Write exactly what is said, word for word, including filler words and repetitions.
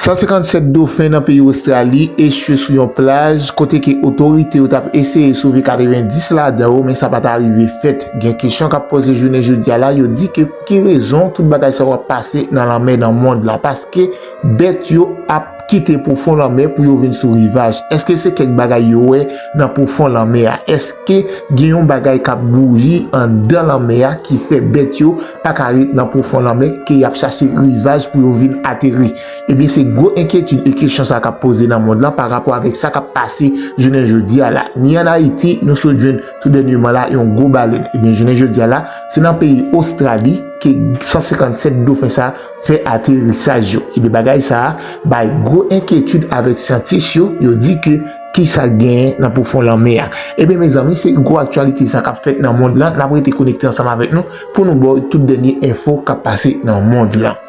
San senkannsèt dofen nan peyi Ostrali echwe sou yon plaj kote ke otorite yo t ap eseye sove katrevenndis ladan yo, men sa pa t arive fèt. Gen kesyon k ap poze jounen jodi a la, yo di ke pou ki rezon tout bagay sa yo ap pase nan lanmè nan mond lan, paske bèt yo ap kite pwofon lanmè pou yo vin sou rivaj. Èske se kèk bagay yo wè nan pwofon lanmè a? Èske gen yon bagay k ap bouyi anndan lanmè a ki fè bèt yo pa ka ret nan pwofon lanmè, ke y ap chache rivaj pou yo vin ateri? Ebyen, se gwo enkyetid e kesyon sa k ap poze nan mond lan pa rapò avèk sa k ap pase jounen jodi a la. Ni ann Ayiti, nou sot jwenn tou dènyèman la yon gwo balèn. Ebyen, jounen jodi a la, se nan peyi Ostrali ke san senkannsèt dofen sa fè aterisaj yo. Ebyen, bagay sa bay gwo enkyetid avèk syantis yo. Yo di ke ki sa k genyen nan pwofon lanmè a. Ebyen, mezanmi, se gwo aktyalite sa k ap fèt nan mond lan. N ap rete konekte ansanm avèk nou pou nou ba w tout dènye enfo k ap pase nan mond lan.